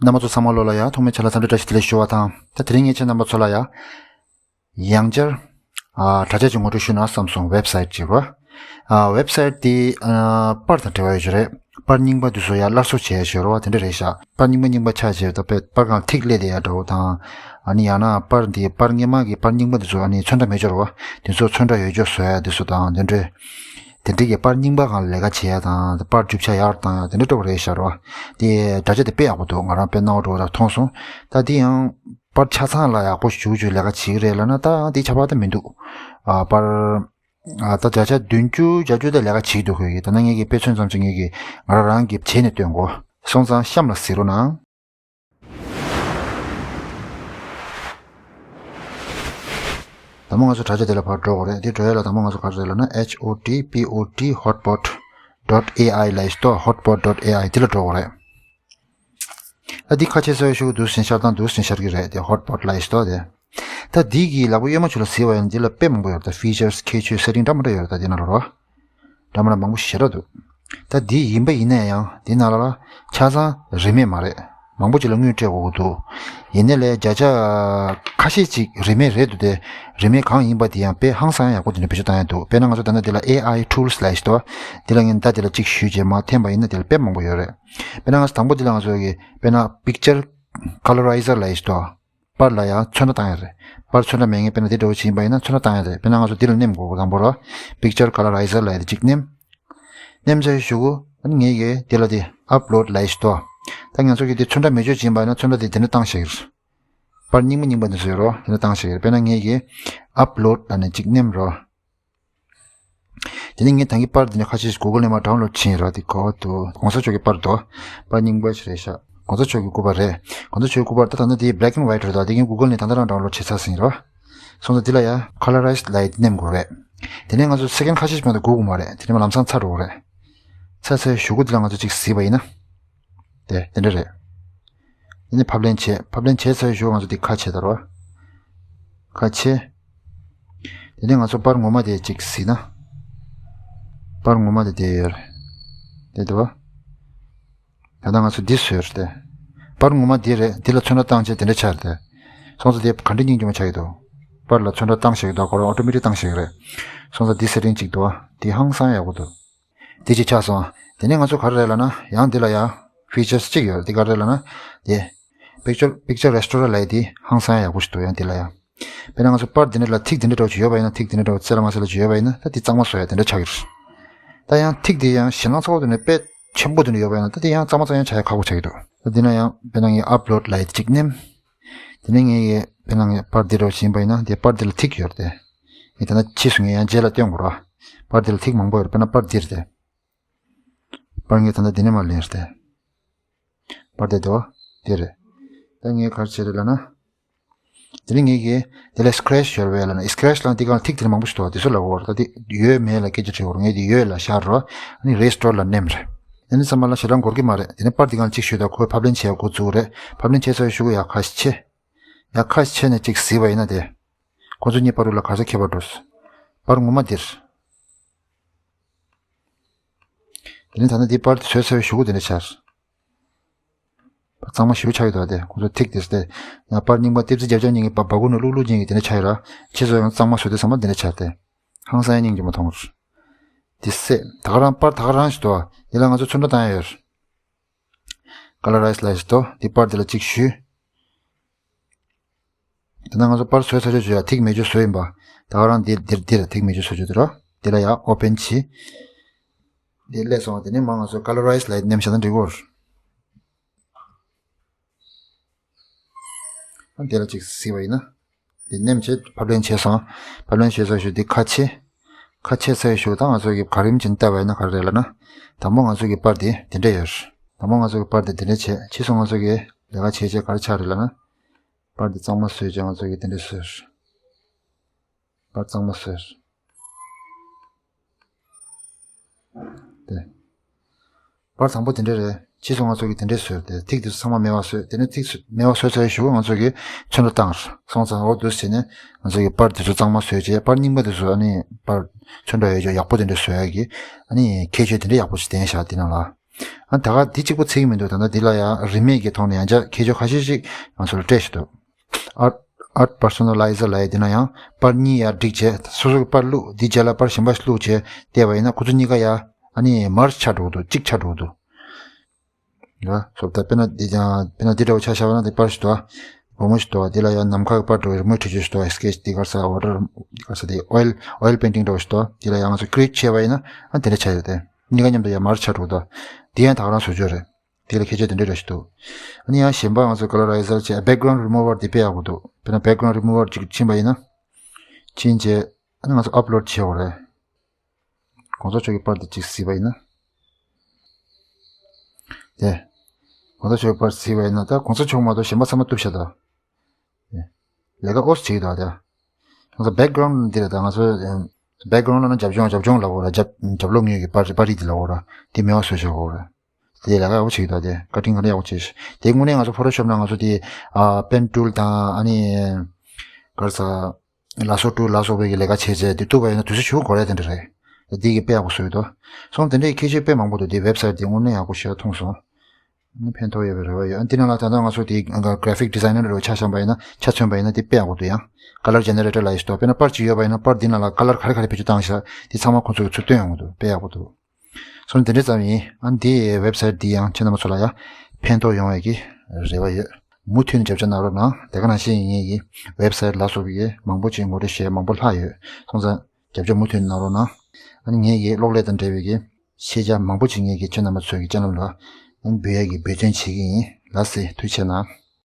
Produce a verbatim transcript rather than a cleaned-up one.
རྣམ་པ་ཚོ་ཚང་མ་ལོ་ལ་ཡ་ཐོག་མའི་ཆ་ལ་འཚམས་འདྲི་བཀྲ་ཤིས་བདེ་ལེགས་ཞུ་བ་དང་། ད་དེ་རིང་ངས་ཁྱེད་རྣམ་པ་ཚོ་ལ་ཡ་ཡང་བསྐྱར་ཨ་དྲ་རྒྱ་ཅིག་ངོ་སྤྲོད་ཞུས་ན་བསམ་སོང་། ཝེབ་སའིཊ་ཅིག་རོ། ཨ་ཝེབ་སའིཊ་དེ་ཨ་པར་དང་འབྲེལ་བ་ཡོད་ཀྱི་རེད། པར་རྙིང་པ་དེ་ཚོ་ཡ་སླར་གསོ་བྱས་ཞོར་བ་དེ་འདྲ་རེད་ཤག་པར་རྙིང་པ་རྙིང་པ་ཆགས་བྱས་ད་པར་སྒང་ཐིག་སླེབས་དེ་ཡ་འདྲ་བོ་དང་། ཨ་ནི་ཡང་ན་པར་འདི་པར་སྔོན་མ་གི་པར་རྙིང་པ་དེ་ཚོ་ཨ་ནི་ཚོན་ཁྲ་མེད་ཀྱི་རེད་བ། དེ་ཚོ་ཚོན་ཁྲ་ཡོད་ཀྱི་བཟོ་ཡ་དེ་ཚོ་དང་དེ་འདྲ། དེ་འདྲའི་གི་པར་རྙིང་པ་སྒང་ལ་ལས་ཀ་བྱེད་ཡ་དང་པར་རྒྱུ་ཆ་ཡར་བཏང་ཡ་དེ་འདྲ་འདྲ་བོ་རེད་ཤག་རོ། དེ་དྲ་རྒྱ་དེ་དཔེ་ཡག་པོ་འདུག་ང་རང་དཔེ་སྣང་བ་འགྲོ་བ་མཐོང་སོང་། ད་དེ་ཡང་པར་ཆ་ཚང་ལ་ཡག་པོ་ཞེ་པོ་ཅིག་ལས་ཀ་བྱེད་ཀྱི་རེད་ལབ་ན་ད་ཡང་དེ་ཆ་བ་ད་མི་འདུག་ཨ་པར་ཨ་ད་བརྒྱ་ཆ་བདུན་ཅུ་བརྒྱད་ཅུ་ད་ལས་ཀ་བྱེད་ཀྱི་འདུག་ཁོས་གི། ད་ནང་ངེད་ཀྱི་དཔེ་མཚོན་ཙམ་ཅིག་ངེད་ཀྱི་ང་རང་རང་གི་བྱས་ནས་སྟོན་གོ། སོང་ཙང་གཤམ་ལ་གཟིགས་རོགས་གནང་། དང་པོ་ང་ཚོ་དྲ་རྒྱ་དེ་ལ་ཕར་འགྲོ་དགོས་རེད། དེ་འགྲོ་ཡ་ལ་དང་པོ་ང་ཚོ་ག་རེ་རེད་ལབ་ན་ཨེཆ་ཨོ་ཊི་པི་ཨོ་ཊི་ཧོཊ་སྤོཊ་ཌོཊ་ཨེ་ཨའི་ལབ་ཡས་ཏོ། ཧོཊ་སྤོཊ་ཌོཊ་ཨེ་ཨའི་དེ་ལ་འགྲོ་དགོས་རེད། ད་འདི་ཁ་ཕྱེ་ཚར་ཞུ་འདུག་ཟིན་ཤར་དང་འདུག་ཟིན་ཤར་གི་རེད། དེ་ཧོཊ་སྤོཊ་ལབ་ཡས་ཏོ་དེ། ད་འདི་གི་ལག་པ་གཡོན་མ་ཚུར་ལ་གཟིགས་པ་ཡིན་འདི་ལ་དཔེ་མང་པོ་ཡོད་རེད། ད་ཕི་ཅར་ཁྱད་ཆོས་སེ་ཊིང་འདྲ་མི་འདྲ་ཡོད་རེད། ད་འདི་ནང་ལ་རོ། འདྲ་མི་འདྲ་མང་པོ་ཞེ་དྲག་འདུག་ད་འདི་ཡིན་པ་ཡིན་ན་ཡང་འདི་ནང་ལ་ཆ་ཚང་རིན་མེད་མ་རེད། མང་པོ་ཅིག་ལ་དངུལ་སྤྲད་དགོས་ཀྱི་འདུག་ཡིན་ནའི་ལས་བརྒྱ་ཆ་ཁ་ཤས་ཅིག་རིན་མེད་རེད་འདུག་སྟེ། རིན་མེད་གང་ཡིན་པ་དེ་ཡང་དཔེ་ཧང་སང་ཡག་པོ་དེ་འདྲ་བེད་སྤྱོད་བཏང་ཡག་འདུག་དཔེར་ན་ང་ཚོ་ད་ལྟ་འདི་ལ་ཨེ་ཨའི་ཊུལ་སི་ལབ་ཡས་ཞིག་འདུག་འདི་ལ་ངས་ད་འདི་ལ་གཅིག་ཞུས་རྗེས་མ་འཐེན་པ་ཡིན་ན་འདི་ལ་དཔེ་མང་པོ་ཡོད་རེད། དཔེར་ན་ང་ཚོ་དང་པོ་འདི་ལ་ང་ཚོ་གི་དཔེར་ན་པིག་ཅར་ཀ་ལ་རའི་ཛར་ལབ་ཡས་ཞིག་འདུག་པར་ལ་ཡང་ཚོན་ཁྲ་བཏང་ཡ་རེད། པར་ཚོན་ཁྲ་མེད་མཁན་དཔེར་ན་འདི་འདྲ་བོ་ཅིག་ཡིན་པ་ཡིན་ན་ཚོན་ཁྲ་བཏང་ཡ་རེད། དཔེར་ན་ང་ཚོ་འདི་ལ་ནེམ་དགོས་དང་པོ་ར། པིག་ཅར་ཀ་ལ་རའི་ཛར་ལབ་ཡ་དེ་གཅིག་ནེམ། ནེམ་ཚར་གཞུག་གུ་ཨ་ནི་ངས་ཀྱིས་འདི་ལ་དེ་ཨབ་ལོཌ་ལབ་ཡ་ཞིག་འདུག་ད་ང་ཚོ་གིས་དེ་ཚོན་ཁྲ་མེད་ཆོག་ཅིག་ཡིན་པ་ཡིན་ན་ཚོན་ཁྲ་དེ་དེ་འདྲ་བཏང་བཞག་གི་རེད། པར་རྙིང་པ་རྙིང་པ་འདི་ཚོ་ཡོད་རོ། དེ་འདྲ་བཏང་བཞག་གི་རེད། དཔེར་ན་ངས་ཀྱིས་ཨབ་ལོཌ་ལབ་ནས་གཅིག་ནེམ་རོ། དེ་ནས་ངས་ད་གིན་པར་འདི་ནས་ཁ་ཤས་ཤིག་གུ་གལ་ནས་མར་ཌའུན་ལོཌ་བྱས་ཡིན་ར། དེ་གོ་བ་འདུག་གོང་ས་མཆོག་གི་པར་འདུག་པར་རྙིང་པ་ཞིག་རེད་ཤག་གོང་ས་མཆོག་གི་སྐུ་པར་རེད། གོང་ས་མཆོག་གི་སྐུ་པར་ད་ད་ནི་དེ་བྷི་ལེག་ཨེན་ཝའིཊ་རེད། ད་དེ་གིན་གུ་གལ་ནས་ད་ལྟ་རང་ཌའུན་ལོཌ་བྱས་ཚར་ཟིན་ར། སོང་ཙང་འདི་ལ་ཡ་ཁ་ལ་རའི་ཛི་ལབ་ཡས་འདི་ནེམ་དགོས་རེད། དེ་ནས་ང་ཚོ་སེ་ཀེན་ཌ་ཁ་ཤས་ཤིག་མ་གཏོགས་སྒུག་དགོས་མ་རེད། དེ་ནས་མར་ལམ་སང་ཚར་འགྲོ་གི་རེད། ཚར་ཚར་གཞུག་གུ་འདི་ལ་ང་ཚོ་གཅིག་གཟིགས་པ་ཡིན་ན། དེ་དེ་འདྲ་རེད། དེ་ནས་ཕབ་ལེན་བྱས། ཕབ་ལེན་བྱས་ཚར་གཞུག་ང་ཚོ་འདི་ཁ་ཕྱེ་ད་རོ། ཁ་ཕྱེ། དེ་ནས་ང་ཚོ་པར་ངོ་མ་དེ་གཅིག་གཟིགས་ན། པར་ངོ་མ་དེ་དེ་ཡོད་རེད། དེ་འདུག་བ། ད་ལྟ་ང་ཚོ་འདི་བཟོས་རེད་དེ། པར་ངོ་མ་འདི་རེད། འདི་ལ་ཚོན་ཁྲ་བཏང་བྱས་དེ་འདྲ་ཆགས་རེད་དེ། སོང་ཙང་དེ་ག་འདྲ་སྙིང་རྗེ་མོ་ཆགས་ཀྱི་འདུག་པར་ལ་ཚོན་ཁྲ་བཏང་བཞག་གི་འདུག་ཁོ་རང་ཨོ་ཊོ་མེ་ཊིག་བཏང་བཞག་གི་རེད། སོང་ཙང་འདི་སེ་ཊིང་གཅིག་འདུག་བ། འདི་ཧང་སང་ཡག་པོ་འདུག་འདི་གཅིག་ཆགས་སོང་། དེ་ནས་ང་ཚོ་ག་རེ་རེད་ལབ་ན་ཡང་འདི་ལ་ཡང་ཕི་ཅར་སི་གཅིག་ཡོད་རེད། འདི་ག་རེ་རེད་ལབ་ན། དེ། པིག་ཅར་པིག་ཅར་རེ་སི་ཊོ་ར་ལབ་ཡས་འདི་ཧང་སང་ཡག་པོ་ཞིག་འདུག་ཡང་འདི་ལ་ཡང་། དཔེར་ན་ང་ཚོ་པར་འདི་འདྲ་ལ་ཐིག་འདི་འདྲ་འདྲ་བོ་ཅིག་ཡོད་པ་ཡིན་ན། ཐིག་འདི་འདྲ་འདྲ་བོ་རྩེ་ལ་མ་རྩེ་ལ་ཅིག་ཡོད་པ་ཡིན་ན་ད་འདི་གཙང་མ་བཟོ་ཡ་དེ་འདྲ་ཆགས་ཀྱི་རེད། ད་ཡང་ཐིག་འདི་ཡང་ཞེད་སྣང་ཚ་བོ་དེ་ནས་དཔེ་ཆེན་པོ་དེ་འདྲ་ཡོད་པ་ཡིན་ན་ད་འདི་ཡང་གཙང་མ་གཙང་ཡང་བྱ་ཡ་ཁག་པོ་ཆགས་ཀྱི་འདུག་ད་འདི་ན་ཡང་དཔེར་ན་ངས་ཨབ་ལོཌ་ལབ་ཡས་གཅིག་ནེམ། དེ་ནས་ངས་ཡས་དཔེར་ན་ངས་པར་འདི་འདྲ་བོ་ཅིག་ཡིན་པ་ཡིན་ན་འདི་པར་འདི་ལ་ཐིག་ཡོད་རེད་དེ། ངས་ད་ལྟ་ཕྱིས་སུ་ངས་ཡང་རྗེས་ལ་སྟོན་དགོས་ར། པར་འདི་ལ་ཐིག་མང་པོ་ཡོད་རེད། དཔེར་ན་པར་འདི་རེད་དེ། པར་ངས་ད་ལྟ་འདི་ནས་མར་ལེན་རེད་དེ། པར་དེ་དོ། དེ་རེད། ད་ངས་ག་རེ་བྱས་རེད་ལབ་ན། དེ་རིང་ངས་ཀྱིས་དེ་ལ་སི་ཀེ་རེ་ཆི་ཤོར་བས་ལབ་ན། སི་ཀེ་རེ་ཆི་ལབ་ན་འདི་གང་ཐིག་དེ་ལ་མང་པོ་ཞིག་འདུག་དེ་ཚོ་ལབ་དགོས་རེད། ད་དེ་ཡོད་མེད་ལ་སྐད་ཆ་དྲི་དགོས་རེད། ངས་དེ་ཡོད་ལབ་བཞག་རོགས། ཨ་ནི་རེ་སི་ཊོར་ལ་ནེམ་རེད། ཨ་ནི་ཚང་མ་ལ་ཞེ་དྲག་འགོར་གྱི་མ་རེད། དེ་ནས་པར་འདི་གང་གཅིག་ཞུས་དང་ཁོས་ཕབ་ལེན་བྱས་འགོ་བཙུགས་རེད། ཕབ་ལེན་བྱས་ཚར་གཞུག་ཡག་ཁ་ཤས་ཆེ། ཡག་ཁ་ཤས་ཆེ་ནས་གཅིག་གཟིགས་པ་ཡིན་ན་དེ། ཁོ་ཚོ་གཉིས་བར་དུ་ལ་ག་ས་ཁྱད་པར་འགྲོ། པར་ངོ་མ་འདིར། དེ་ནས་ད་ནི་འདི་པར་དེ་བཟོས་ཚར་བའི་གཞུག་གུ་དེ་འདྲ་ཆགས། གཙང་མ་ཞེ་པོ་ཆགས་ཡོད་དོ། དེ་ཁོ་ཚོ་ཐིག་དེ་སྟེ། ཡང་པར་རྙིང་པ་ལྟེབ་རྩེག་རྒྱབ་རྒྱབ་ཉིན་གྱི་པ་སྦ་ཁུག་ནང་བླུགས་བླུགས་ཉིན་གྱི་དེ་འདྲ་ཆགས་ཡོད་ར། ཁྱེད་ཚོ་ཡང་གཙང་མ་བཟོས་དུས་ཚང་མ་དེ་འདྲ་ཆགས་ཏེ། ཧང་སང་ཡ་སྙིང་རྗེ་མོ་མཐོང་། དེ་སེ། ད་ག་རང་པར་ད་ག་རང་ཞིག་འདུག་དེ་ལ་ང་ཚོ་ཚོན་ཁྲ་བཏང་ཡ་ཡོད། ཀ་ལ་རའི་ཛི་ལབ་ཞིག་འདུག་དེ་པར་དེ་ལ་གཅིག་ཞུས། དེ་ན་ང་ཚོ་པར་བཟོས་ཚར་ཆོག་ཆོག་ཡ་ཐིག་མེད་ཆོག་བཟོས་ཡིན་པ། ད་ག་རང་འདིར་འདིར་འདིར་ཐིག་མེད་ཆོག་བཟོས་ཆོག་དེ་རོ། དེ་ལ་ཡ་ཨོ་པན་བྱེད། འདི་སླེབས་སོང་། དེ་ནས་མ་ང་ཚོ་ཀ་ལ་རའི་ཛི་ལ་ནེམ་བཞག་ན་འགྲིག་གོ། ཨ་འདི་ལ་ཅིག་གཟིགས་པ་ཡིན་ན། འདི་ནེམ་བྱས་ཕབ་ལེན་བྱས་སོང་། ཕབ་ལེན་བྱས་ཚར་གཞུག་འདི་ཁ་ཕྱེ། ཁ་ཕྱེ་ཚར་གཞུག་ད་ང་ཚོ་གི་ག་རིམ་བྱས་ནས་བལྟས་པ་ཡིན་ན་ག་རེ་རེད་ལབ་ན། དང་པོ་ང་ཚོ་གི་པར་འདི་འདི་འདྲ་ཡོད། དང་པོ་ང་ཚོ་གི་པར་འདི་འདི་འདྲ་བྱས། ཕྱིས་སུ་ང་ཚོ་གི་ལས་ཀ་བྱས་བྱས་ག་རེ་ཆགས་རེད་ལབ་ན། པར་འདི་གཙང་མ་བཟོས་བྱས་ང་ཚོ་གི་འདི་འདྲ་བཟོས། པར་གཙང་མ་བཟོས། དེ། པར་དང་པོ་དེ་འདྲ་རེད། ཕྱིས་སུ་ང་ཚོ་གིས་དེ་འདྲ་བཟོས་ཏེ་ཐིག་དེ་ཚོ་ཚང་མ་མེད་པ་བཟོས། དེ་ནས་ཐིག་མེད་པ་བཟོས་ཚར་གཞུག་ང་ཚོ་གིས་ཚོན་ཁྲ་བཏང་སོང་ཙང་། འོ་འདུག་བྱས་ནས་ང་ཚོ་གིས་པར་དེ་ཚོ་གཙང་མ་བཟོས་བྱས། པར་རྙིང་པ་དེ་ཚོ་ཨ་ནི་པར་ཚོན་ཁྲ་ཡོད་ཅོག་ཡག་པོ་དེ་འདྲ་བཟོ་ཡག་གི་ཨ་ནི་ཁྱད་ཆོས་དེ་འདྲ་ཡག་པོ་ཞིག་ལྡན་ཤག་དེ་ནང་ལ། ཨ་ད་ག་འདི་གཅིག་པོ་ཚིག་མི་འདུག་ད་ལྟ་འདི་ལ་ཡང་རིན་མེད་ཀྱི་ཐོག་ནས་ཡང་བསྐྱར་ཁྱད་ཆོས་ཁ་ཤས་ཤིག་ང་ཚོ་ལ་སྤྲད་ཤིག་འདུག Art Art Personalizer ལ་ཡ་འདི་ན་ཡང་པར་གཉིས་ཡར་སྒྲིག་བྱས། སོ་སོ་གི་པར་བླུགས། འདི་རྗེས་ལ་པར་གཞན་པ་ཞིག་བླུགས་བྱས་བལྟས་པ་ཡིན་ན་ཁོ་ཚོ་གཉིས་ཀ་ཡ་ཨ་ནི་merge ཆགས་འགྲོ་གི་འདུག་གཅིག་ཆགས་འགྲོ་གི་འདུག་ཡ། སོ་ད་དཔེར་ན་འདི་ཀྱང་དཔེར་ན་འདི་འདྲ་བོ་ཆ་བཞག་པ་ན་འདི་པར་ཞིག་འདུག་ཨ། བུ་མོ་ཞིག་འདུག་འདི་ལ་ཡང་ནམ་མཁའ་གི་པར་འདྲ་བོ་རི་མོ་བྲིས་བྱས་ཞིག་འདུག sketch འདི་ག་རེ་ཟེར། water འདི་ག་རེ་ཟེར། འདི་oil oil painting འདྲ་བོ་ཞིག་འདུག་འདི་ལ་ཡང་ང་ཚོ་create བྱས་པ་ཡིན་ན་ཨ་འདི་འདྲ་ཆགས་ཡོད་དེ། གཉིས་ཀ་མཉམ་དུ་ཡང་merge ཆགས་འགྲོ་གི་འདུག་འདི་ཡང་ད་ག་རང་བཟོ་བཅོས་རེད། དེ་ལ་ཁྱད་ཆོས་དེ་འདྲ་རེ་ཞིག་འདུག་ཨ་ནི་ཡང་གཞན་པ་ང་ཚོ་colorizer བྱས། background remover དེ་དཔེ་ཡག་པོ་འདུག་དཔེར་ན་background remover ཅིག་ཕྱིན་པ་ཡིན་ན། ཕྱིན་རྗེས་ཨ་ནི་ང་ཚོ་upload བྱེད་དགོས་རེད། གོང་ས་མཆོག་གི་པར་དེ་ཅིག་གཟིགས་པ་ཡིན་ན། དེ། གོང་ས་མཆོག་གི་པར་གཟིགས་པ་ཡིན་ན་ད་གོང་ས་མཆོག་མ་གཏོགས་གཞན་པ་ཚང་མ་བཏུབ་ཤག་ད། དེ། ལས་ཀ་ཨོ་ཙི་བྱེད་ཀྱི་འདུག་ད། ང་ཚོ་background འདི་རེད་ད། ང་ཚོ་background ལ་ན་རྒྱབ་ལྗོངས་རྒྱབ་ལྗོངས་ལབ་དགོས་རེད། རྒྱབ་རྒྱབ་ལོགས་ངོས་ཀྱི་པར་པར་རིས་འདི་ལབ་དགོས་རེད། དེ་མེད་པ་བཟོས་བཞག་དགོས་རེད། དེ་ལས་ཀ་ཡག་པོ་བྱེད་ཀྱི་འདུག་དེ་ཀ་ཊིང་ག་འདྲ་ཡག་པོ་བྱེད་ཤག་དེ་དངོས་གནས་ང་ཚོ་Photoshop ནང་ང་ཚོ་དེ་ཨ་pen tool དང་ཨ་ནི་ག་རེ་ཟ། lasso tool ལ་སོགས་པའི་ལས་ཀ་བྱས་རྗེས་དེ་བཏུབ་པ་ཡིན་ན་དུས་ཚོད་ཞེ་པོ་འགོར་ཡ་དེ་འདྲ་རེད། འདི་གི་དཔེ་ཡག་པོ་བཟོས་འདུག་སོང་དེ་འདྲའི་ཁྱད་ཆོས་དཔེ་མང་པོ་འདུག་འདི་website འདི་དངོས་གནས་ཡག་པོ་ཞེ་དྲག་མཐོང་སོང་། ཨ་ནི་ཕན་ཐོགས་ཡོད་པའི་རེ་བ་ཡོད། ཨ་འདི་ནང་ལ་ད་ལྟ་ང་ཚོ་དེ་graphic designer འདྲ་བོ་ཆ་བཞག་པ་ཡིན་ན་ཆ་མཚོན་པ་ཡིན་ན་དེ་དཔེ་ཡག་པོ་འདུག་ཡང་color generator ལབ་ཡས་ཤིག་འདུག་དཔེར་ན་པར་གཅིག་ཡོད་པ་ཡིན་ན་པར་འདི་ནང་ལ་color ག་རེ་ག་རེ་བེད་སྤྱོད་བཏང་ཤག་དེ་ཚང་མ་ཁོ་ཚོ་གིས་ཚུར་སྟོན་ཡོང་གི་འདུག་དཔེ་ཡག་པོ་འདུག་སོང་དེ་འདྲ་ཙམ་ཡིན། ཨ་འདི་website འདི་ཡང་ཁྱེད་རྣམ་པ་ཚོ་ལ་ཡང་ཕན་ཐོགས་ཡོང་བའི་གི་རེ་བ་ཡོད། མུ་མཐུད་ནས་རྒྱབ་སྐྱོར་གནང་རོགས་གནང་། དེ་ག་ནང་བཞིན་ངེད་ཀྱི་website ལ་སོགས་པའི་གི་མང་པོ་ཅིག་ངོ་སྤྲོད་བྱས་མང་པོ་ལྷག་ཡོད། སོང་ཙང་རྒྱབ་སྐྱོར་མུ་མཐུད་གནང་རོགས་གནང་། ཨ་ནི་ངེད་ཀྱི་གློག་ཀླད་དང་འབྲེལ་བའི་གི་ཤེས་བྱ་མང་པོ་ཅིག་ངེད་ཀྱི་ཁྱེད་རྣམ་པ་ཚོའི་གི་སྤྱན་ལམ་ལ་འབུལ་ཡས་ཀྱི་འབད་བརྩོན་བྱེད་ཀྱི་ཡིན། ལགས་སེ། ཐུགས་རྗེ་གནང་།